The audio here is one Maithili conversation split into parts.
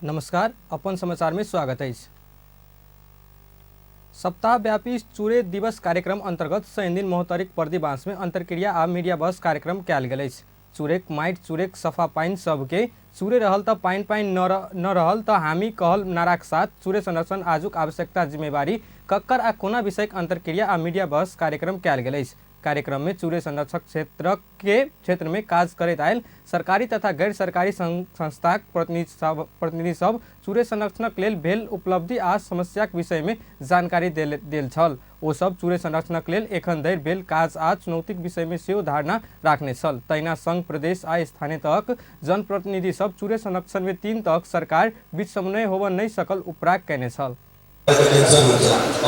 नमस्कार, अपन समाचार में स्वागत अछि। सप्ताहव्यापी चूरे दिवस कार्यक्रम अंतर्गत शनिदिन महोत्तरीक परदीबांस में अंतर्क्रिया आ मीडिया बस कार्यक्रम कयल गेल अछि। चूरेक माटि, चूरेक सफा पानि सबके चूरे रहल त पानि पानि न रहल त हामी कहल नाराक साथ चूरे संरक्षण आजुक आवश्यकता जिम्मेवारी कक्कर आ कोना विषयक अंतर्क्रिया आ मीडिया बस कार्यक्रम कयल गेल अछि। कार्यक्रम में चूरे संरक्षक क्षेत्र में काज करैत आयल सरकारी तथा गैर सरकारी संस्थाक प्रतिनिधि सब चूरे संरक्षणक लेल भेल उपलब्धि आ समस्याक विषय में जानकारी देल छल। ओ सब चूरे संरक्षणक लेल एखन धरि भेल काज आ चुनौतीक विषय में सेहो धारणा राखने छल। तहिना संघ, प्रदेश आ स्थानीय तहक जनप्रतिनिधि सब चूरे संरक्षण में तीन तहक सरकार बीच समन्वय होबऽ नहि सकल उपराग कयने छल। अब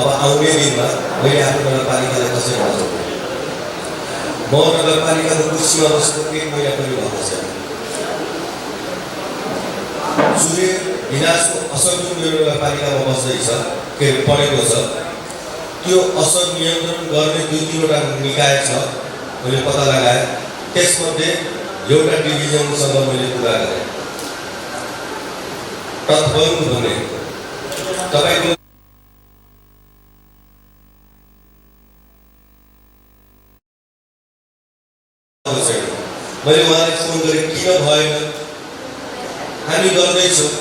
आउने दिनमा मैले आफ्नो नगरपालिकालाई कसरी बचाउने? म नगरपालिकाको कुर्सीमा बसेको एक महिना पनि भएको छैन। चुरे विनाशको असर जुन मेरो नगरपालिकामा बस्दैछ, के अरे परेको छ, त्यो असर नियन्त्रण गर्ने दुई तिनवटा निकाय छ, मैले पत्ता लगाएँ। त्यसमध्ये एउटा डिभिजनसँग मैले कुरा गरेँ। तत्बन्ध भने तपाईँको मैले उहाँलाई फोन गरेँ, किन भएन? हामी गर्दैछौँ,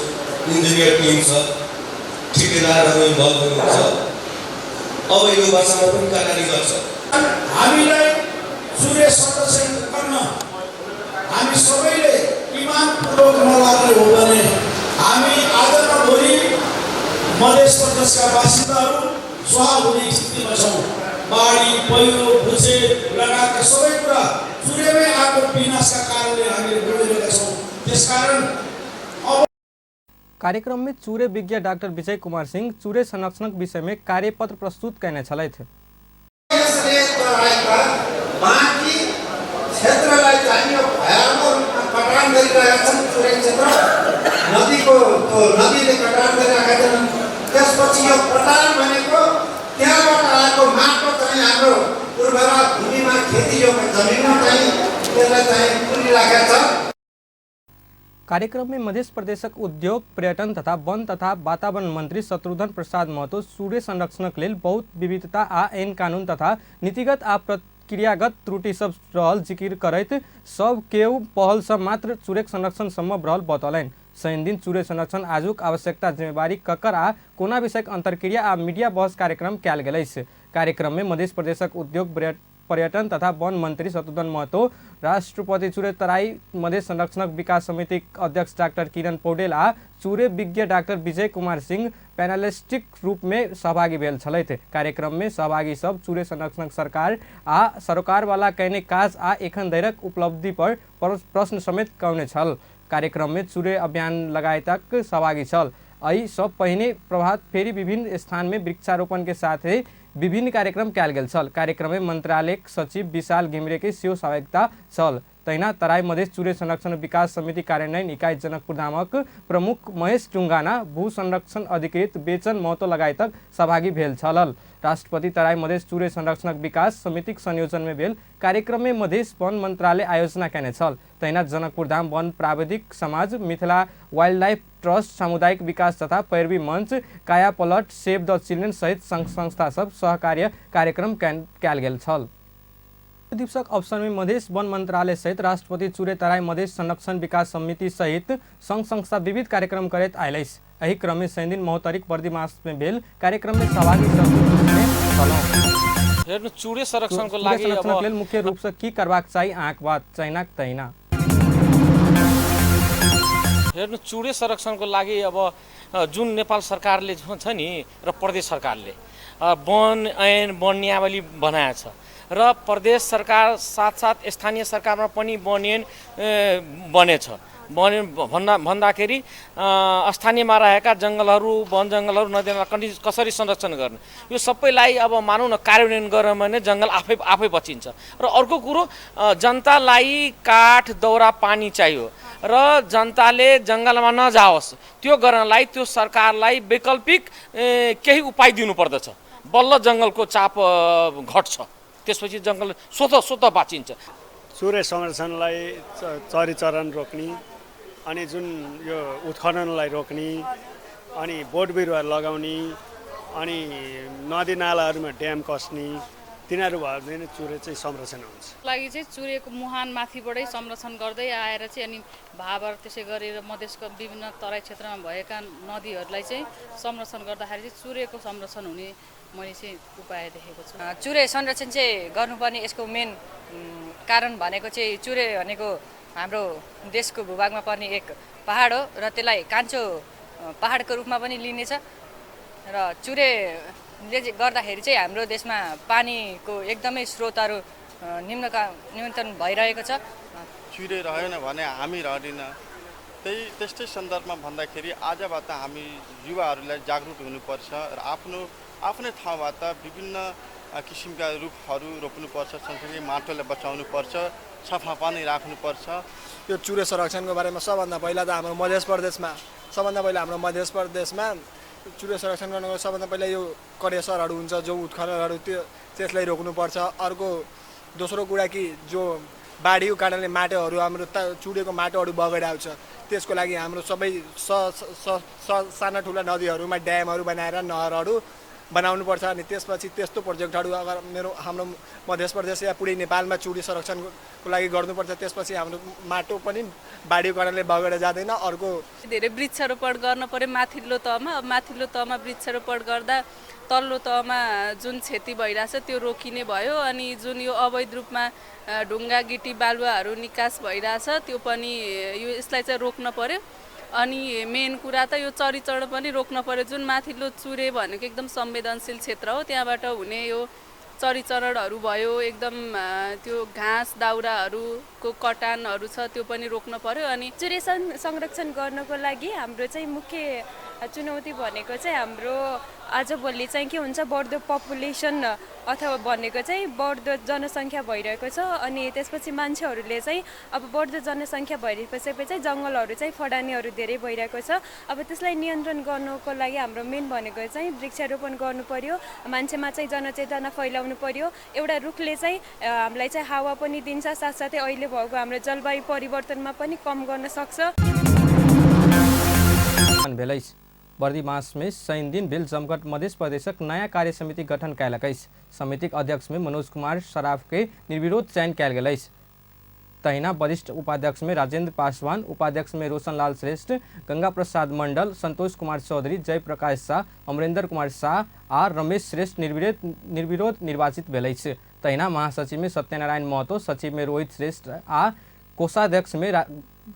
इन्जिनियर टिम छ, ठेकेदारहरू इन्भल्भ हुनुहुन्छ। अब यो वर्षमा पनि कटानी गर्छ। हामीलाई चुरे संरक्षण गर्न हामी सबैले इमानपूर्वक नलाग्ने हो भने हामी आज न भोलि मधेस प्रदेशका बासिन्दाहरू स्वाहा हुने स्थितिमा छौँ। बाढी, पहिरो, भुचे लगायतका सबै कुरा चुरेमै आएको विनाशका कारणले हामीले भोगिरहेका छौँ। त्यसकारण अब कार्यक्रम में चूरे विज्ञ डाक्टर विजय कुमार सिंह चूरे संरक्षणक विषय में कार्यपत्र प्रस्तुत कयने छलथि। यसले तराईका बाँकी क्षेत्रलाई चाहिँ भयावह रूपमा कटान गरिरहेका छन्। चुरे क्षेत्र नदीको त्यो नदीले कटान गरिरहेका छन्। त्यसपछि यो कटान भनेको त्यहाँबाट आएको माटो चाहिँ हाम्रो उर्वरा भूमिमा खेतीयोग्य जमिनमा चाहिँ त्यसलाई चाहिँ पुरिराखेको छ। कार्यक्रम में मध्य प्रदेशक उद्योग, पर्यटन तथा वन तथा वातावरण मंत्री शत्रुघ्न प्रसाद महतो चूरे संरक्षणक लेल बहुत विविधता आ ऐन कानून तथा नीतिगत आ प्रक्रियागत त्रुटि सब रहल जिकिर करैत सब केओ पहल सँ मात्र चूरेक संरक्षण संभव रहल बतौलनि। शनिदिन चूरे संरक्षण आजुक आवश्यकता जिम्मेवारी ककर आ कोना विषयक अंतर्क्रिया आ मीडिया बहस कार्यक्रम कयल गेल अछि। कार्यक्रम में मध्य प्रदेशक उद्योग, पर्यटन तथा वन मंत्री शत्रुघ्न महतो, राष्ट्रपति चूरे तराई मधेश संरक्षणक विकास समितिक अध्यक्ष डाक्टर किरण पौडेल आ चूरे विज्ञ डाक्टर विजय कुमार सिंह पैनलिस्टिक रूप में सहभागी भेल छलथि। कार्यक्रम में सहभागी सब चूरे संरक्षणक सरकार आ सरोकारवाला कयने काज आ एखन धरिक उपलब्धि पर प्रश्न समेत कयने छल। कार्यक्रम में चूरे अभियान लगायतक सहभागी छल। एहि सब पहिने प्रभात फेरी विभिन्न स्थान में वृक्षारोपण के साथ विभिन्न कार्यक्रम कयल गेल छल। कार्यक्रम में मंत्रालयक सचिव विशाल घिमिरे के सेहो सहभागिता छल। तहिना तराई मधेश चूरे संरक्षण विकास समिति कार्यान्वयन इकाई जनकपुर धामक प्रमुख महेश टुंगाना, भू संरक्षण अधिकृत बेचन महतो लगायतक सहभागी भेल छल। राष्ट्रपति तराई मधेश चूरे संरक्षणक विकास समितिक संयोजन में भेल कार्यक्रम में मधेश वन मंत्रालय आयोजना कयने छल। तहिना जनकपुर धाम वन प्राविधिक समाज, मिथिला वाइल्ड लाइफ ट्रस्ट, सामुदायिक विकास तथा पैरवी मंच, कायापलट, सेव द चिल्ड्रेन सहित संघ संस्था सब सहकार्य कार्यक्रम कयल गेल छल। दिवसक अवसर में मधेश वन मंत्रालय सहित राष्ट्रपति चूरे तराई मधेश संरक्षण विकास समिति सहित संघ संस्था विविध कार्यक्रम करैत आयल अछि। एहि क्रम में शनिदिन महोत्तरीक बर्दिमास में भेल कार्यक्रम में सहभागी सब छलहुँ। हेर्नु, चूरे संरक्षणको चूरे लागि संरक्षणक अब लेल मुख्य रूप से की करबाक चाही अहाँक बात चाइनाक तहिना। हेर्नु, चूरे संरक्षणको लागि अब जुन नेपाल सरकारले छ नि र प्रदेश सरकारले वन ऐन वन नियमावली बनाएको छ र प्रदेश सरकार साथसाथ स्थानीय सरकारमा पनि वन ऐन बनेछ। वन ऐन भन्दाखेरि स्थानीयमा रहेका जङ्गलहरू, वन जङ्गलहरू, नदीनाला कसरी संरक्षण गर्ने, यो सबैलाई अब मानौँ न कार्यान्वयन गऱ्यो भने जङ्गल आफै बचिन्छ। र अर्को कुरो, जनतालाई काठ दाउरा पानी चाहियो र जनताले जङ्गलमा नजाओस् त्यो गर्नलाई त्यो सरकारलाई वैकल्पिक केही उपाय दिनुपर्दछ। बल्ल जङ्गलको चाप घट्छ, त्यसपछि जङ्गल स्वतः बाँचिन्छ। चुरे संरक्षणलाई चरीचरण रोक्ने अनि जुन यो उत्खननलाई रोक्ने, अनि बोट बिरुवा लगाउने, अनि नदी नालाहरूमा ड्याम कस्ने, तिनीहरू भयो भने चुरे चाहिँ संरक्षण हुन्छ। लागि चाहिँ चुरेको मुहान माथिबाटै संरक्षण गर्दै आएर चाहिँ अनि भावर त्यसै गरेर मधेसको विभिन्न तराई क्षेत्रमा भएका नदीहरूलाई चाहिँ संरक्षण गर्दाखेरि चाहिँ चुरेको संरक्षण हुने मैले चाहिँ उपाय देखेको छु। चुरे संरक्षण चाहिँ गर्नुपर्ने यसको मेन कारण भनेको चाहिँ चुरे भनेको हाम्रो देशको भूभागमा पर्ने एक पहाड हो र त्यसलाई कान्छो पहाडको रूपमा पनि लिनेछ र चुरेले गर्दाखेरि चाहिँ हाम्रो देशमा पानीको एकदमै स्रोतहरू निम्न भइरहेको छ। चुरे रहेन भने हामी रहँदैन। त्यही त्यस्तै सन्दर्भमा भन्दाखेरि आजबाट हामी युवाहरूलाई जागरुक हुनुपर्छ र आफ्नो आफ्नै ठाउँबाट विभिन्न किसिमका रुखहरू रोप्नुपर्छ, सँगसँगै माटोलाई बचाउनुपर्छ, सफा पानी राख्नुपर्छ। यो चुरे संरक्षणको बारेमा सबभन्दा पहिला त हाम्रो मध्य प्रदेशमा सबभन्दा पहिला हाम्रो मध्य प्रदेशमा चुरे संरक्षण गर्नको सबभन्दा पहिला यो करेसरहरू हुन्छ, जो उत्खननहरू त्यो त्यसलाई रोक्नुपर्छ। अर्को दोस्रो कुरा कि जो बाढीको कारणले माटोहरू हाम्रो चुरेको माटोहरू बगेर आउँछ, त्यसको लागि हाम्रो सबै साना ठुला नदीहरूमा ड्यामहरू बनाएर नहरहरू बनाउनुपर्छ। अनि त्यसपछि त्यस्तो प्रोजेक्टहरू अगर मेरो हाम्रो मध्य प्रदेश या पुरै नेपालमा चुरे संरक्षणको लागि गर्नुपर्छ। त्यसपछि हाम्रो माटो पनि बाढीको कारणले बगेर जाँदैन। अर्को धेरै वृक्षारोपण गर्न पर्यो माथिल्लो तहमा। अब माथिल्लो तहमा वृक्षारोपण गर्दा तल्लो तहमा जुन क्षति भइरहेछ त्यो रोकिने भयो अनि जुन यो अवैध रूपमा ढुङ्गा गिटी बालुवाहरू निकास भइरहेछ त्यो पनि यो यसलाई चाहिँ रोक्न पर्यो। अनि मेन कुरा त यो चरीचरण पनि रोक्न पर्यो। जुन माथिल्लो चुरे भनेको एकदम संवेदनशील क्षेत्र हो, त्यहाँबाट हुने यो चरीचरणहरू भयो, एकदम त्यो घाँस दाउराहरूको कटानहरू छ त्यो पनि रोक्न पर्यो। अनि चुरे संरक्षण गर्नको लागि हाम्रो चाहिँ मुख्य चुनौती भनेको चाहिँ हाम्रो आजभोलि चाहिँ के हुन्छ, बढ्दो पपुलेसन अथवा भनेको चाहिँ बढ्दो जनसङ्ख्या भइरहेको छ। अनि त्यसपछि मान्छेहरूले चाहिँ अब बढ्दो जनसङ्ख्या भइसकेपछि चाहिँ जङ्गलहरू चाहिँ फडानीहरू धेरै भइरहेको छ। अब त्यसलाई नियन्त्रण गर्नुको लागि हाम्रो मेन भनेको चाहिँ वृक्षारोपण गर्नु पर्यो, मान्छेमा चाहिँ जनचेतना फैलाउनु पर्यो। एउटा रुखले चाहिँ हामीलाई चाहिँ हावा पनि दिन्छ, साथसाथै अहिले भएको हाम्रो जलवायु परिवर्तनमा पनि कम गर्न सक्छ। बर्दी मास में शनि दिन भेल जमघट मध्य प्रदेशक नयाँ कार्य समिति गठन कयलक अछि। समितिक अध्यक्ष में मनोज कुमार सराफ के निर्विरोध चयन कयल गेल अछि। तहिना वरिष्ठ उपाध्यक्ष में राजेंद्र पासवान, उपाध्यक्ष में रोशनलाल श्रेष्ठ, गंगा प्रसाद मंडल, संतोष कुमार चौधरी, जयप्रकाश शाह, अमरेंद्र कुमार शाह आ रमेश श्रेष्ठ निर्विरोध निर्वाचित भेल अछि। तहिना महासचिव में सत्यनारायण महतो, सचिव में रोहित श्रेष्ठ आ कोषाध्यक्ष में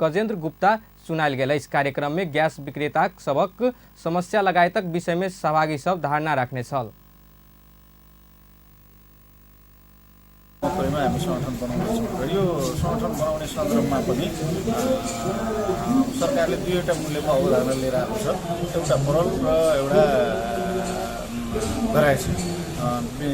गजेंद्र गुप्ता चुनायल गेल अछि। कार्यक्रम में गैस विक्रेता सबक समस्या लगायतक विषय में सहभागी सब धारणा राखने छल। हामी सङ्गठन बनाउँदैछौँ र यो सङ्गठन बनाउने सन्दर्भमा पनि सरकारले दुईवटा मूल्यको अवधारणा लिएर आएको छ, एउटा परल र एउटा घरायसी,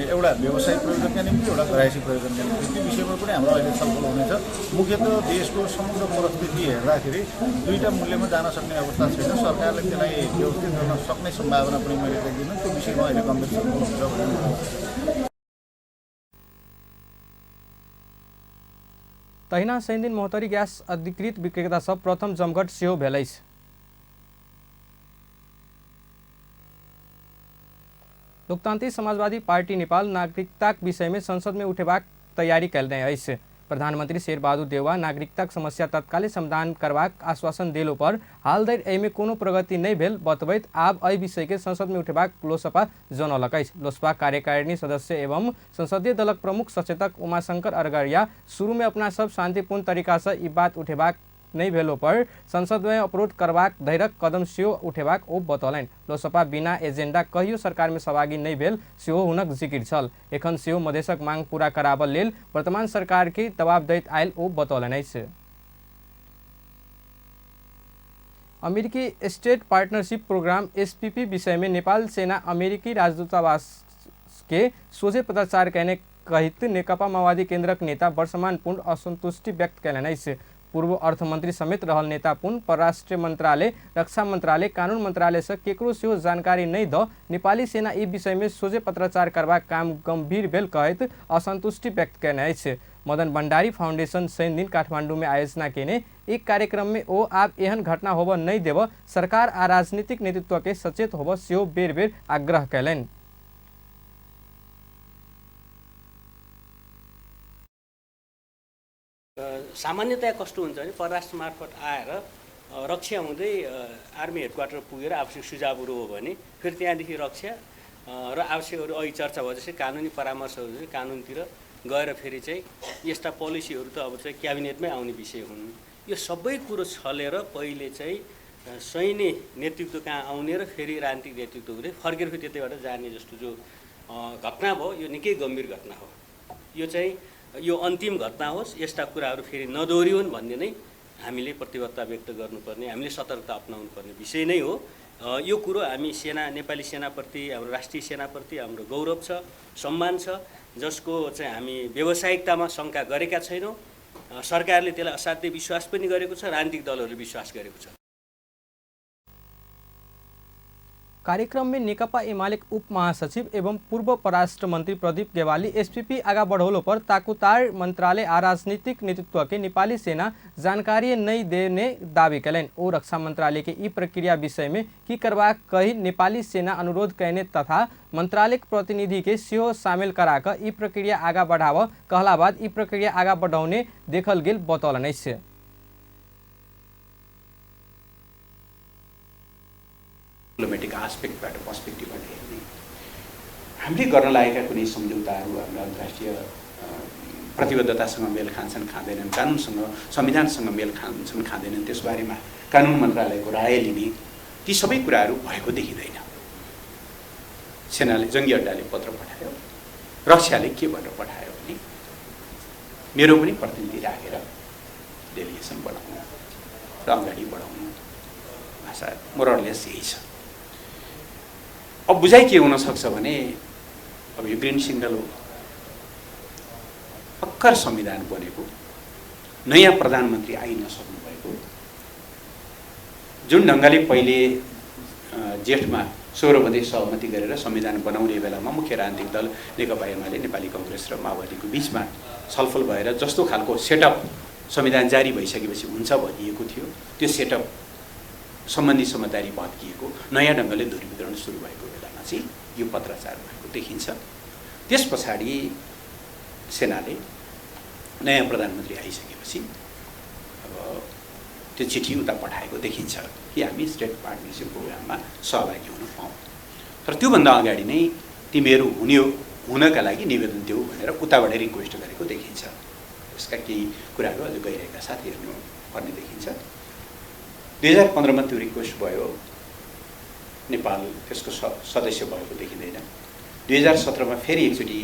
एउटा व्यवसायिक प्रयोजनका निम्ति, एउटा घरायसी प्रयोजनका निम्ति। त्यो विषयमा पनि हाम्रो अहिले छलफल हुनेछ। मुख्यतः देशको समग्र परिस्थिति हेर्दाखेरि दुईवटा मूल्यमा जान सक्ने अवस्था छैन। सरकारले त्यसलाई व्यवस्थित गर्न सक्ने सम्भावना पनि मैले देख्दिनँ। त्यो विषयमा अहिले गम्भीर छलफल हुन्छ भन्ने मलाई। तहिना शनिदिन महोत्तरी गैस अधिकृत विक्रेता सब प्रथम जमघट सेहो भेल अछि। लोकतांत्रिक समाजवादी पार्टी नेपाल नागरिकताक विषय में संसद में उठेबाक तैयारी कयने अछि। प्रधानमंत्री शेरबहादुर देउवा नागरिकताक समस्या तत्काले समाधान करबाक आश्वासन देलो पर हाल धरि एहिमे कोनो प्रगति नहि भेल बतबैत आब एहि विषय के संसद में उठेबाक लोसपा जनौलक अछि। लोसपा कार्यकारिणी सदस्य एवं संसदीय दलक प्रमुख सचेतक उमाशंकर अरगरिया शुरू में अपना सब शांतिपूर्ण तरीका से ई बात उठेबाक नहि भेलो पर संसद में अवरोध करबाक धैर्यक कदम सेहो उठेबाक ओ बतौलनि। लोसपा बिना एजेंडा कहियो सरकार में सहभागी नहि भेल सेहो हुनक जिकिर छल। एखन सेहो मधेशक मांग पूरा कराबऽ लेल वर्तमान सरकार के दबाव दैत आयल ओ बतौलनि अछि। अमेरिकी स्टेट पार्टनरशिप प्रोग्राम एसपीपी विषय में नेपाल सेना अमेरिकी राजदूतावास के सोझे पत्राचार कयने कहित नेकपा माओवादी केन्द्रक नेता वर्षमान पुन असंतुष्टि व्यक्त कयलनि अछि। पूर्व अर्थमंत्री समेत रहल नेता पुन परराष्ट्र मंत्रालय, रक्षा मंत्रालय, कानून मंत्रालय से केकरो सेहो जानकारी नहि दऽ नेपाली सेना ई विषय में सोझे पत्राचार करबाक काम गंभीर भेल कहैत असंतुष्टि व्यक्त कयने अछि। मदन भण्डारी फाउंडेशन शनिदिन काठमांडू में आयोजना केने एक कार्यक्रम में ओ आब एहन घटना होब नहीं देव सरकार आ राजनीतिक नेतृत्व के सचेत होब सेहो बेर बेर आग्रह कयलनि। सामान्यतया कस्तो हुन्छ भने परराष्ट्र मार्फत आएर रक्षा हुँदै आर्मी हेडक्वार्टर पुगेर आवश्यक सुझावहरू हो भने फेरि त्यहाँदेखि रक्षा र आवश्यकहरू अघि चर्चा भयो जस्तै कानुनी परामर्शहरू चाहिँ कानुनतिर गएर फेरि चाहिँ यस्ता पोलिसीहरू त अब चाहिँ क्याबिनेटमै आउने विषय हुन्। यो सबै कुरो छलेर पहिले चाहिँ सैन्य नेतृत्व कहाँ आउने र फेरि राजनीतिक नेतृत्व हुँदै फर्केर फेरि त्यतैबाट जाने जस्तो जो घटना भयो यो निकै गम्भीर घटना हो। यो चाहिँ यो अन्तिम घटना होस्, यस्ता कुराहरू फेरि नदोहोरिउन् भन्ने नै हामीले प्रतिबद्धता व्यक्त गर्नुपर्ने, हामीले सतर्कता अप्नाउनु पर्ने विषय नै हो। यो कुरो हामी सेना, नेपाली सेनाप्रति, हाम्रो राष्ट्रिय सेनाप्रति हाम्रो गौरव छ, सम्मान छ, जसको चाहिँ हामी व्यावसायिकतामा शङ्का गरेका छैनौँ। सरकारले त्यसलाई असाध्यै विश्वास पनि गरेको छ, राजनीतिक दलहरूले विश्वास गरेको छ। कार्यक्रम में नेकपा एमाले उप महासचिव एवं पूर्व परराष्ट्र मंत्री प्रदीप गेवाली एसपीपी आगा बढ़ौलो पर ताकुतार मंत्रालय आ राजनीतिक नेतृत्व के नेपाली सेना जानकारी नहीं देने दावी कयलनि। ओ रक्षा मंत्रालय के ई प्रक्रिया विषय में की करबाक कही नेपाली सेना अनुरोध कयने तथा मंत्रालय प्रतिनिधि के सेहो शामिल कराक ई प्रक्रिया आगा बढ़ाव कहला बाद ई प्रक्रिया आगा बढ़ौने देखल गेल बतौलनि अछि। डिप्लोमेटिक आस्पेक्टबाट पर्सपेक्टिभबाट हेर्ने हामीले गर्न लागेका कुनै सम्झौताहरू हाम्रो अन्तर्राष्ट्रिय प्रतिबद्धतासँग मेल खान्छन् खाँदैनन्, कानुनसँग संविधानसँग मेल खान्छन् खाँदैनन्, त्यसबारेमा कानुन मन्त्रालयको राय लिने ती सबै कुराहरू भएको देखिँदैन। सेनाले जङ्गी अड्डाले पत्र पठायो, रक्षाले के भनेर पठायो भने मेरो पनि प्रतिनिधि राखेर डेलिगेसन बनाउनु र अगाडि बढाउनु, भाषा मोरलेस यही छ। अब बुझाइ के हुनसक्छ भने अब यो ग्रिन सिग्नल हो, भर्खर संविधान बनेको, नयाँ प्रधानमन्त्री आइ नसक्नु भएको, जुन ढङ्गले पहिले जेठमा 16 बजे सहमति गरेर संविधान बनाउने बेलामा मुख्य राजनीतिक दल नेकपा एमाले, नेपाली कङ्ग्रेस र माओवादीको बिचमा छलफल भएर जस्तो खालको सेटअप संविधान जारी भइसकेपछि हुन्छ भनिएको थियो, त्यो सेटअप सम्बन्धी समझदारी भत्किएको, नयाँ ढङ्गले ध्रुवीकरण सुरु भएको बेलामा चाहिँ यो पत्राचार भएको देखिन्छ। त्यस पछाडि सेनाले नयाँ प्रधानमन्त्री आइसकेपछि अब त्यो चिठी उता पठाएको देखिन्छ कि हामी स्टेट पार्टनरसिप प्रोग्राममा सहभागी हुन पाऊँ, तर त्योभन्दा अगाडि नै तिमीहरू हुने हुनका लागि निवेदन देऊ भनेर उताबाट रिक्वेस्ट गरेको देखिन्छ। यसका केही कुराहरू अझ गइरहेका साथ हेर्नुपर्ने देखिन्छ। 2015मा त्यो रिक्वेस्ट भयो, नेपाल त्यसको सदस्य भएको देखिँदैन। 2017मा फेरि एकचोटि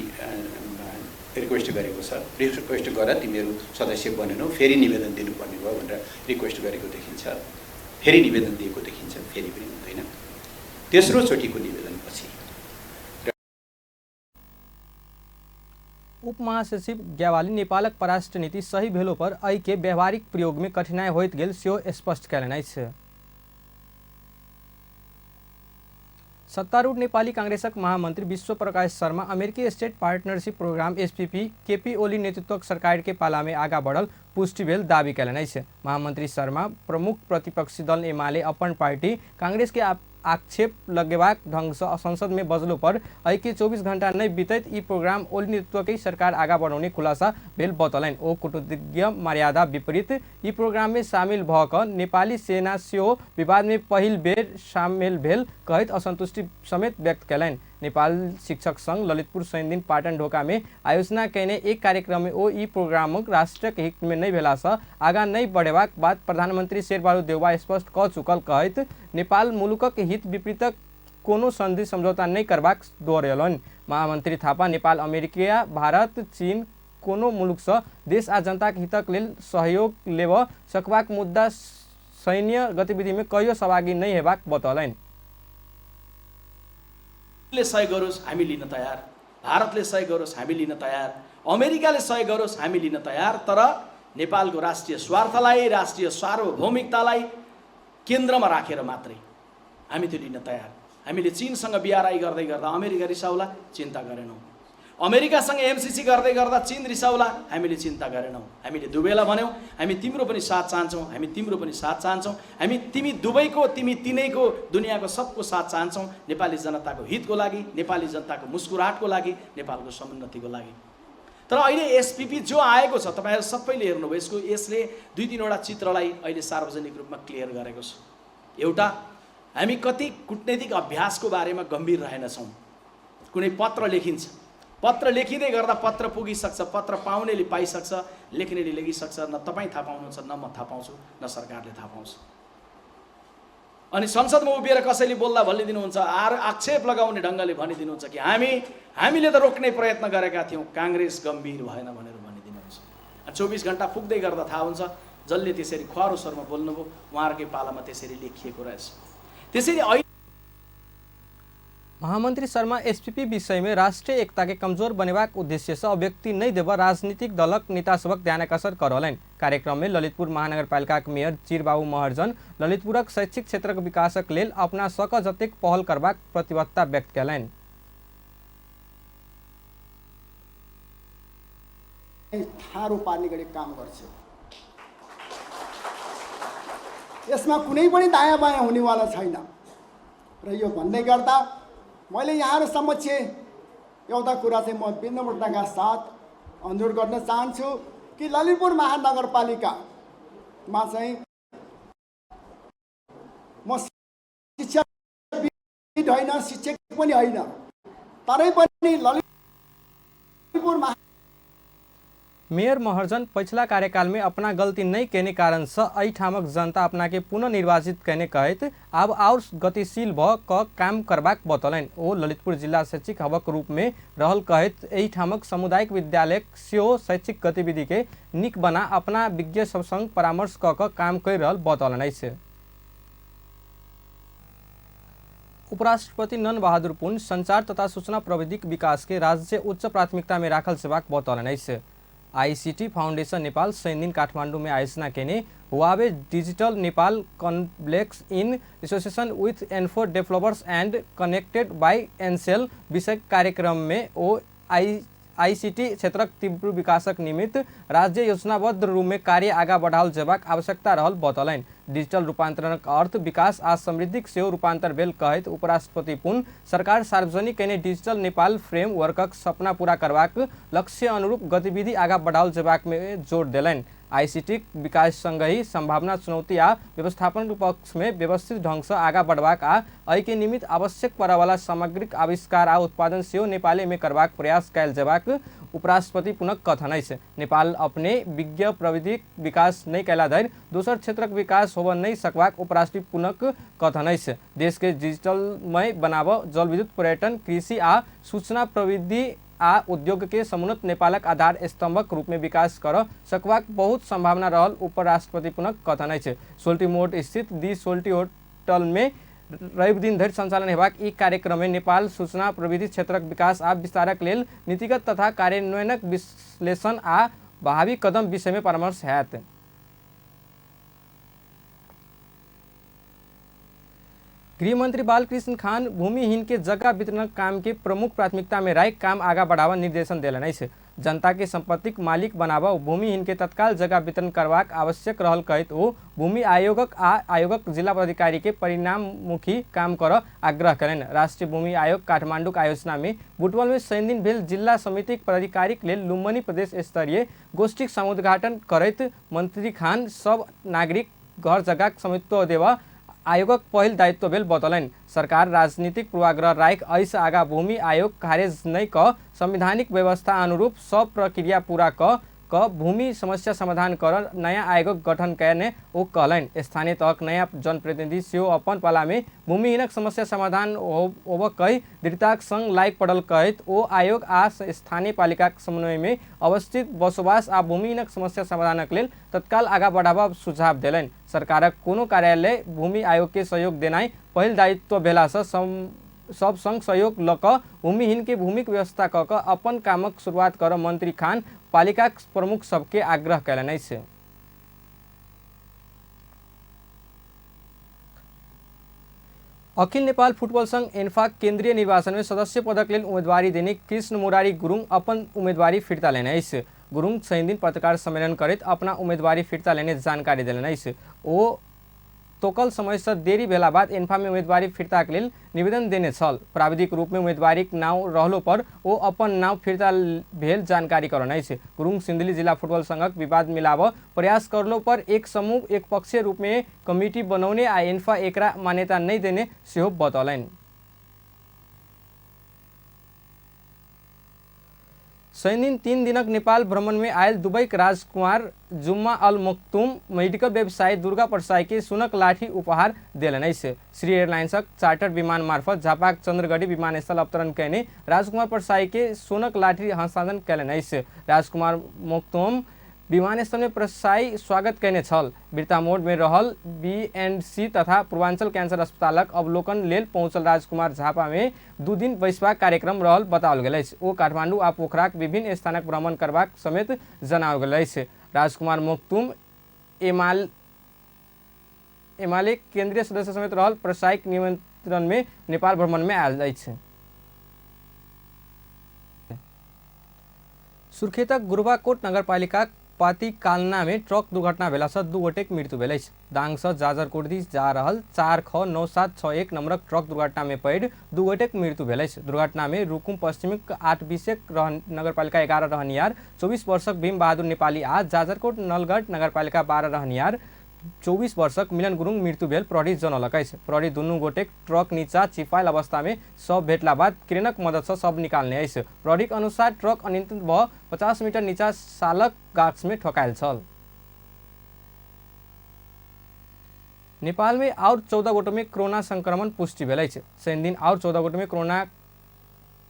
रिक्वेस्ट गरेको छ, रिक्वेस्ट गर तिमीहरू सदस्य बनेनौ, फेरि निवेदन दिनुपर्ने भयो भनेर रिक्वेस्ट गरेको देखिन्छ, फेरि निवेदन दिएको देखिन्छ, फेरि पनि हुँदैन। तेस्रोचोटिको निवेदनपछि उप महासचिव ग्यावाली नेपालक परराष्ट्र नीति सही भेलो पर एहि के व्यावहारिक प्रयोग में कठिनाई होइत गेल सेहो स्पष्ट कयलनि अछि। सत्तारूढ़ नेपाली कांग्रेसक महामंत्री विश्व प्रकाश शर्मा अमेरिकी state partnership programme SPP KP Oli नेतृत्वक सरकार के पाला में आगा बढ़ल पुष्टि भेल दावी कयलनि अछि। महामंत्री शर्मा प्रमुख प्रतिपक्षी दल एमाले अपन पार्टी कांग्रेस के आक्षेप लगेबाक ढंग से संसद में बजलो पर एहि के 24 घंटा नहीं बीतैत ई प्रोग्राम ओली नेतृत्व के सरकार आगा बढ़ौने खुलासा भेल बतौलनि। ओ कूटनीतिज्ञ मर्यादा विपरीत ई प्रोग्राम में शामिल भऽ कऽ नेपाली सेना सेहो विवाद में पहिल बेर शामिल भेल कहैत असंतुष्टि समेत व्यक्त कयलनि। नेपाल शिक्षक संघ ललितपुर शनिदिन पाटन ढोका में आयोजना कयने एक कार्यक्रम में ओ ई प्रोग्रामक राष्ट्रक हित में नहीं भेला से आगा नहीं बढ़ेबाक बात प्रधानमंत्री शेरबहादुर देउवा स्पष्ट कऽ चुकल कहैत नेपाल मुलुकक हित विपरीतक कोनो संधि समझौता नहीं करबाक दोहरेलनि। महामंत्री थापा नेपाल अमेरिका भारत चीन कोनो मुलुक से देश आ जनताक हितक लेल सहयोग लेबऽ सकबाक मुद्दा सैन्य गतिविधि में कहियो सहभागी नहीं हेबाक बतौलनि। ले सहयोग गरोस् हामी लिन तयार, भारतले सहयोग गरोस् हामी लिन तयार, अमेरिकाले सहयोग गरोस् हामी लिन तयार, तर नेपालको राष्ट्रिय स्वार्थलाई, राष्ट्रिय सार्वभौमिकतालाई केन्द्रमा राखेर मात्रै हामी त्यो लिन तयार। हामीले चीनसँग बिआरआई गर्दै गर्दा अमेरिका रिसाउला, चिन्ता गरेनौँ। अमेरिकासँग एमसिसी गर्दै गर्दा चीन रिसाउला, हामीले चिन्ता गरेनौँ। हामीले दुवैलाई भन्यौँ हामी तिम्रो पनि साथ चाहन्छौँ, हामी तिम्रो पनि साथ चाहन्छौँ, हामी तिमी दुवैको, तिमी तिनैको, दुनियाँको सबको साथ चाहन्छौँ, नेपाली जनताको हितको लागि, नेपाली जनताको मुस्कुराहटको लागि, नेपालको समुन्नतिको लागि। तर अहिले एसपीपी जो आएको छ तपाईँहरू सबैले हेर्नुभयो, यसको यसले दुई तिनवटा चित्रलाई अहिले सार्वजनिक रूपमा क्लियर गरेको छ। एउटा, हामी कति कूटनीतिक अभ्यासको बारेमा गम्भीर रहेनछौँ। कुनै पत्र लेखिन्छ, पत्र लेखिँदै गर्दा पत्र पुगिसक्छ, पत्र पाउनेले पाइसक्छ, लेख्नेले लेखिसक्छ, न तपाईँ थाहा पाउनुहुन्छ, न म थाहा पाउँछु, न सरकारले थाहा पाउँछ। अनि संसदमा उभिएर कसैले बोल्दा भनिदिनुहुन्छ, आक्षेप लगाउने ढङ्गले भनिदिनुहुन्छ कि हामीले त रोक्ने प्रयत्न गरेका थियौँ, काङ्ग्रेस गम्भीर भएन भनेर भनिदिनुहुन्छ। अनि 24 घन्टा पुग्दै गर्दा थाहा हुन्छ जसले त्यसरी ख्वारो स्वरमा बोल्नुभयो उहाँहरूकै पालामा त्यसरी लेखिएको रहेछ। त्यसरी अहिले महामन्त्री शर्मा एसपीपी विषय में राष्ट्रिय एकता के कमजोर बनेबाक उद्देश्य से अभिव्यक्ति नहीं देव राजनीतिक दलक नेता सबक ध्यानाकर्षण करौलनि। कार्यक्रम में ललितपुर महानगरपालिका मेयर चिरबाबू महर्जन ललितपुरक शैक्षिक क्षेत्रक विकासक लेल अपना सक जतेक पहल करबाक प्रतिबद्धता व्यक्त कयलनि। ठाडो पार्ने गरी काम गर्छ, यसमा कुनै पनि दायाँ बायाँ हुनेवाला छैन। र यो भन्दै गर्दा मैले यहाँहरू समक्ष एउटा कुरा चाहिँ म विनम्रताका साथ अनुरोध गर्न चाहन्छु कि ललितपुर महानगरपालिकामा चाहिँ म शिक्षाविद होइन, शिक्षक पनि होइन, तरै पनि ललितपुर मेयर महर्जन पछिला कार्यकाल में अपना गलती नहीं केने कारण से एहिठामक जनता अपना के पुनः निर्वाचित केने कहैत आब और गतिशील भ क काम करबाक बतौलनि। ओ ललितपुर जिला शैक्षिक हबक रूप में रहल कहैत एहिठामक सामुदायिक विद्यालय सेहो शैक्षिक गतिविधि के नीक बना अपना विज्ञ सब संग परामर्श क काम कर रहल बतौलनि अछि। उपराष्ट्रपति नंद बहादुर पुन संचार तथा सूचना प्रविधिक विकास के राज्य उच्च प्राथमिकता में राखल जेबाक बतौलनि अछि। आईसीटी फाउंडेशन नेपाल शनिदिन काठमाडौँ में आयोजना केने Huawei digital Nepal conclave in association with N4 developers and connected by Ncell विषय कार्यक्रम में ओ आईसीटी क्षेत्रक तीव्र विकासक निमित्त राज्य योजनाबद्ध रूप में कार्य आगा बढ़ाओल जेबाक आवश्यकता रहल बतौलनि। डिजिटल रूपांतरणक अर्थ विकास आ समृद्धिक सेहो रूपांतर भेल कहैत उपराष्ट्रपति पुन सरकार सार्वजनिक कयने डिजिटल नेपाल फ्रेमवर्कक सपना पूरा करबाक लक्ष्य अनुरूप गतिविधि आगा बढ़ाओल जेबाक में जोर देलनि। आईसीटी विकास संगहि संभावना, चुनौती आ व्यवस्थापन पक्ष में व्यवस्थित ढंग से आगा बढ़बाक आ एहिके निमित्त आवश्यक पड़यवला सामग्रीक आविष्कार आ उत्पादन सेहो नेपाले में करबाक प्रयास कयल जेबाक उपराष्ट्रपति पुनः कथन अछि। नेपाल अपने विज्ञ प्रविधिक विकास नहि कयला धरि दोसर क्षेत्रक विकास होबय नहि सकबाक उपराष्ट्रपति पुनः कथन अछि। देश के डिजिटलमय बनाबऽ, जलविद्युत, पर्यटन, कृषि आ सूचना प्रविधि आ उद्योग के समुन्नत नेपालक आधार स्तंभक रूप में विकास कर सकबाक बहुत संभावना रहल उपराष्ट्रपति पुनः कथन अछि। सोल्टी मोड स्थित दी सोल्टी होटल में रवि दिन धरि संचालन हेबाक ई कार्यक्रम में नेपाल सूचना प्रविधि क्षेत्रक विकास आ विस्तारक लेल नीतिगत तथा कार्यान्वयनक विश्लेषण आ भावी कदम विषय में परामर्श हैत। गृहमंत्री बालकृष्ण खान भूमिहीन के जगह वितरण काम के प्रमुख प्राथमिकता में राखि काम आगा बढ़ावा निर्देशन देलनि अछि। जनता के संपत्तिक मालिक बनाबऽ भूमिहीन के तत्काल जगह वितरण करबाक आवश्यक रहल कहैत ओ भूमि आयोगक आ आयोगक जिला पदाधिकारी के परिणाममुखी काम करऽ आग्रह कयलनि। राष्ट्रीय भूमि आयोग काठमांडूक आयोजना में बुटवल में शनिदिन भेल जिला समितिक पदाधिकारीक लेल लुम्बनी प्रदेश स्तरीय गोष्ठीक समुद्घाटन करैत मंत्री खान सब नागरिक घर जग्गाक स्वामित्व देबऽ आयोगक पहिल दायित्व भेल बतौलनि। सरकार राजनीतिक पूर्वाग्रह राखि एहिसँ आगा भूमि आयोग खारेज नहि कऽ संवैधानिक व्यवस्था अनुरूप सब प्रक्रिया पूरा कऽ भूमि समस्या समाधान कर नया आयोगक गठन कयने ओ कहलनि। स्थानीय तहक नया जनप्रतिनिधि सेहो अपन पालामे भूमिहीनक समस्या समाधान होबऽ कहि दृढ़ताक संग लागि पड़ल कहैत ओ आयोग आ स्थानीय पालिकाक समन्वयमे अवस्थित बसोबास आ भूमिहीनक समस्या समाधानक लेल तत्काल आगा बढ़ाबऽ सुझाव देलनि। सरकारक कोनो कार्यालय भूमि आयोग के सहयोग देनाइ पहिल दायित्व भेलासँ सब संग सहयोग लऽ कऽ भूमिहीन के भूमिक व्यवस्था कऽ कऽ अपन कामक शुरुआत करऽ मंत्री खान पालिकाक प्रमुख सबके आग्रह कयलनि अछि। अखिल नेपाल फुटबल संघ एन्फा केन्द्रीय निर्वाचन में सदस्य पदक लेल उम्मेदवारी देने कृष्ण मुरारी गुरुङ अपन उम्मेदवारी फिर्ता लेने अछि। गुरुङ शनिदिन पत्रकार सम्मेलन करैत अपना उम्मेदवारी फिर्ता लेने जानकारी देलनि अछि। ओ तोकल समय से देरी भेला बाद एन्फा में उम्मेदवारी फिर्ताक लेल निवेदन देने छल। प्राविधिक रूप में उम्मेदवारीक नाउँ रहलो पर ओ अपन नाउँ फिर्ता भेल जानकारी करौने अछि। गुरुङ सिन्धुली जिल्ला फुटबल संघक विवाद मिलाब प्रयास करलो पर एक समूह एकपक्षीय रूप में कमिटी बनौने आ एन्फा एकरा मान्यता नहि देने सेहो बतौलनि। शनिदिन 3 दिनक नेपाल भ्रमण में आयल दुबईक राजकुमार जुम्मा अल मख्तूम मेडिकल व्यवसायी दुर्गा प्रसाई के सुनक लाठी उपहार देलनि अछि। श्री एयरलाइंसक चार्टर विमान मार्फत झापाक चन्द्रगढी विमानस्थल अवतरण कयने राजकुमार प्रसाई के सोनक लाठी हस्तांतरण कयलनि अछि। राजकुमार मख्तूम विमानस्थल में प्रसाई स्वागत कयने छल। बिर्तामोड में रहल BNC तथा पूर्वांचल कैंसर अस्पतालक अवलोकन लेल पहुँचल राजकुमार झापा में 2 दिन बैसबाक कार्यक्रम रहल बताओल गेल अछि। ओ काठमाडौँ आ पोखराक विभिन्न स्थानक भ्रमण करबाक समेत जनाओल गेल अछि। राजकुमार मख्तूम एमाले केन्द्रीय सदस्य समेत रहल प्रसाईक निमंत्रण में नेपाल भ्रमण में आयल अछि। सुर्खेतक गुरुवाकोट नगरपालिका पाती कालना में ट्रक दुर्घटना भेला से 2 गोटेक मृत्यु भेल अछि। दांग से जाजरकोट दिस जा रहल 4 ख 9 7 6 1 नंबरक ट्रक दुर्घटना में पड़ि 2 गोटेक मृत्यु भेल अछि। दुर्घटना में रुकुम पश्चिमीक 8 20 नगरपालिका 11 रहनिहार 24 वर्षक भीम बहादुर नेपाली आ जाजरकोट नलगढ नगरपालिका 12 रहनिहार 24 वर्षक मिलन गुरुङ मृत्यु भेल प्रहरी जनौलक अछि। प्रहरी दुनू गोटेक ट्रक नीचा चिपायल अवस्था में शव भेटला बाद क्रेनक मदद से शव निकालने अछि। प्रहरीक अनुसार ट्रक अनियंत्रित भ 50 मीटर नीचा सालक गाछ में ठोकायल छल। नेपाल में और 14 गोटे में कोरोना संक्रमण पुष्टि भेल अछि। शनिदिन और 14 गोटे में कोरोना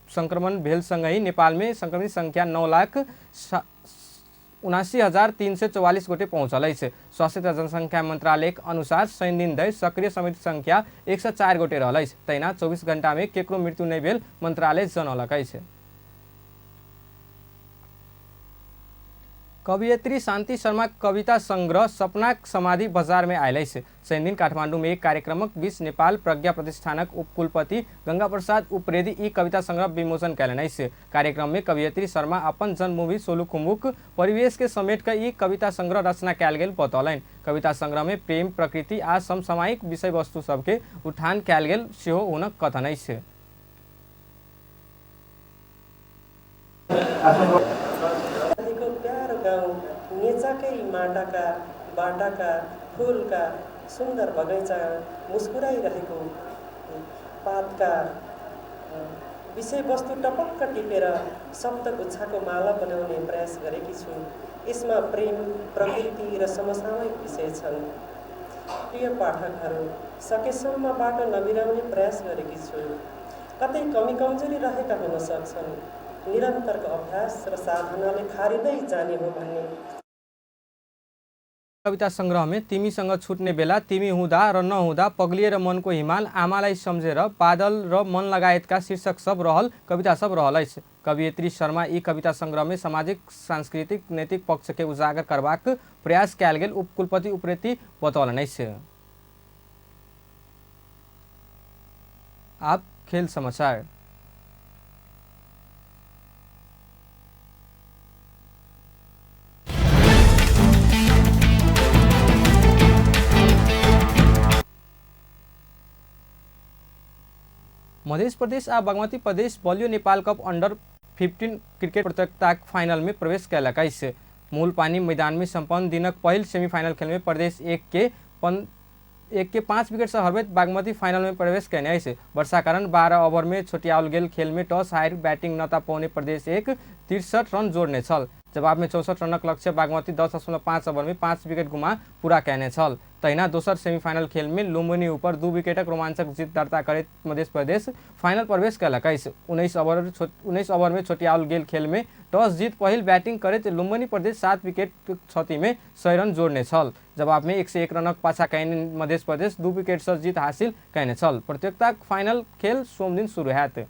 संक्रमण भेल संगहि नेपाल में संक्रमित संख्या 9,79,344 गोटे पहुँचल अछि। स्वास्थ्य तथा जनसंख्या मंत्रालयक अनुसार शनिदिन धरि सक्रिय संक्रमित संख्या 104 गोटे रहल अछि। तहिना 24 घंटा में केकरो मृत्यु नहि भेल मंत्रालय जनौलक अछि। कवयित्री शान्ति शर्मा कविता संग्रह सपनाक समाधि बजार में आयल अछि। शनिदिन काठमाडौँ में एक कार्यक्रमक बीच नेपाल प्रज्ञा प्रतिष्ठानक उपकुलपति गंगा प्रसाद उप्रेती ई कविता संग्रह विमोचन कयलनि अछि। कार्यक्रम में कवयित्री शर्मा अपन जन्मभूमि सोलुखुम्बुक परिवेश के समेट कऽ ई कविता संग्रह रचना कयल गेल बतौलनि। कविता संग्रह में प्रेम, प्रकृति आ समसामयिक विषय वस्तु सबके उठान कयल गेल सेहो हुनक कथन अछि। नेचाकै माटाका बाटाका फुलका सुन्दर बगैँचा मुस्कुराइरहेको पातका विषयवस्तु टपक्क टिपेर शब्दगुच्छाको माला बनाउने प्रयास गरेकी छु। यसमा प्रेम, प्रकृति र समसामयिक विषय छन्। प्रिय पाठकहरू, सकेसम्म बाटो नबिराउने प्रयास गरेकी छु। कतै कमी कमजोरी रहेका हुन सक्छन्। निरन्तरको अभ्यास र साधनाले खारिँदै जाने हो भन्ने। कविता संग्रह में तिमीसँग छुट्ने बेला, तिमी हुँदा र नहुँदा, पग्लिएर मनको हिमाल, आमालाई सम्झेर, बादल र मन लगायतका शीर्षक सब रहल कविता सब रहल अछि। कवयित्री शर्मा ई कविता संग्रह में सामाजिक, सांस्कृतिक, नैतिक पक्ष के उजागर करबाक प्रयास कयल गेल उपकुलपति उप्रेती बतौलनि अछि। आप खेल समाचार। मध्य प्रदेश आ बागमती प्रदेश बलियो नेपाल कप अंडर 15 क्रिकेट प्रतियोगिताक फाइनल में प्रवेश कयलक अछि। मूलपानी मैदान में संपन्न दिनक पहिल सेमीफाइनल खेल में प्रदेश 1 के 5 विकेट से हरबैत बागमती फाइनल में प्रवेश कयने अछि। वर्षा कारण 12 ओभर में छोटियाओल गेल खेल में टॉस हारि बैटिंग नता पौने प्रदेश 1 63 रन जोड़ने छल। जवाब में 64 रनक लक्ष्य बागमती 10.5 ओभर में 5 विकेट गुमा पूरा कयने छल। तहिना दोसर सेमीफाइनल खेल में लुम्बिनी ऊपर 2 विकेटक रोमांचक जीत दर्ता करैत मध्य प्रदेश फाइनल प्रवेश कयलक अछि। 19 ओभर में छोटियाओल गेल खेल में टॉस जीत पहिल बैटिंग करैत लुम्बिनी प्रदेश 7 विकेट क्षति में 100 रन जोड़ने छल। जवाब में 101 रनक पाछा कयने मध्य प्रदेश 2 विकेट से जीत हासिल कयने छल। प्रतियोगिताक फाइनल खेल सोमदिन शुरू हैत।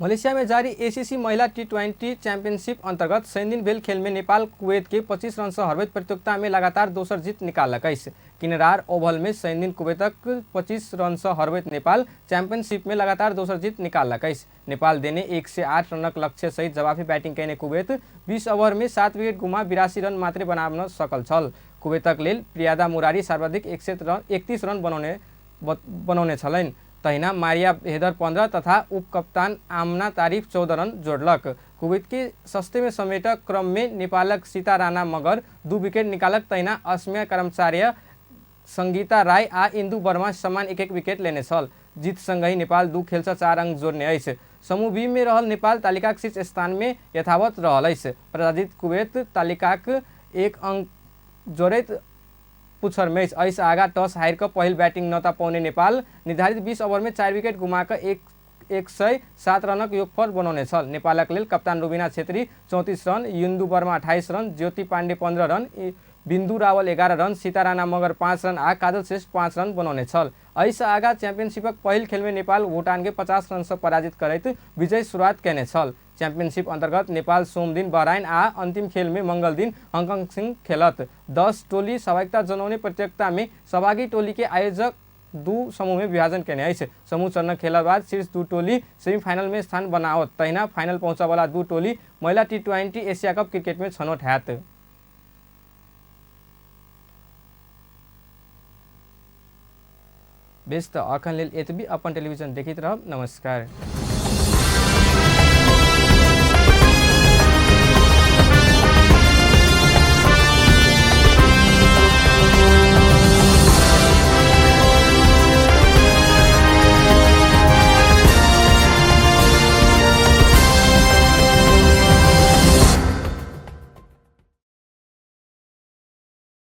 मलेशिया में जारी एसीसी महिला T20 championship अंतर्गत शनिदिन भेल खेल में नेपाल कुवैत के 25 रन से हरबैत प्रतियोगिता में लगातार दोसर जीत निकाललक अछि। किनरार ओवल में शनिदिन कुवैतक 25 रन से हरबैत नेपाल चैंपियनशिप में लगातार दोसर जीत निकाललक अछि। नेपाल देने 108 रनक लक्ष्य सहित जवाफी बैटिंग कयने कुवैत 20 ओवर में 7 विकेट गुमा 82 रन मात्रै बनाउन सकल छल। कुवैतक लेल प्रियादा मुरारी सर्वाधिक 31 रन बनाउने छलनि। तहिना मारिया हेदर 15 तथा उपकप्तान आमना तारिफ 14 रन जोड़लक। कुवैत के सस्ते में समेटक क्रम में नेपालक सीता राणा मगर 2 विकेट निकालक। तहिना अस्मिया कर्मचार्य, संगीता राय आ इंदु वर्मा समान 1-1 विकेट लेने छल। जीत संगहि नेपाल 2 खेल से 4 अंक जोड़ने अछि। समूह बी में रहल नेपाल तालिकाक शीर्ष स्थान में यथावत रहल अछि। पराजित कुवैत तालिकाक 1 अंक जोड़ैत पुछर में अछि। एहिसँ आगा टॉस हारि कऽ पहिल बैटिंग नता पाउने नेपाल निर्धारित 20 ओवर में 4 विकेट गुमा कऽ 107 रनक योगफल बनौने छल। नेपालक लेल कप्तान रुबिना छेत्री 34 रन, इन्दु वर्मा 28 रन, ज्योति पाण्डे 15 रन, बिन्दु रावल 11 रन, सीता राणा मगर 5 रन आ काजल श्रेष्ठ 5 रन बनौने छल। एहिसँ आगा चैंपियनशिपक पहिल खेल में नेपाल भूटान के 50 रन से पराजित करैत विजय शुरुआत केने छल। चैंपियनशिप अंतर्गत नेपाल सोमदिन बहराइन आ अंतिम खेल में मंगल दिन हांगकांग संग खेलत। 10 टोली सहभागिता जनौने प्रतियोगिता में सहभागी टोली के आयोजक 2 समूह में विभाजन केने अछि। समूह चरणक खेलक बाद शीर्ष 2 टोली सेमीफाइनल में स्थान बनाओत। तहिना फाइनल पहुँचऽवला 2 टोली महिला T20 Asia cup cricket में छनौट हैत। बेस त अखन लेल एतबी। अपन टेलीविजन देखैत रहब। नमस्कार।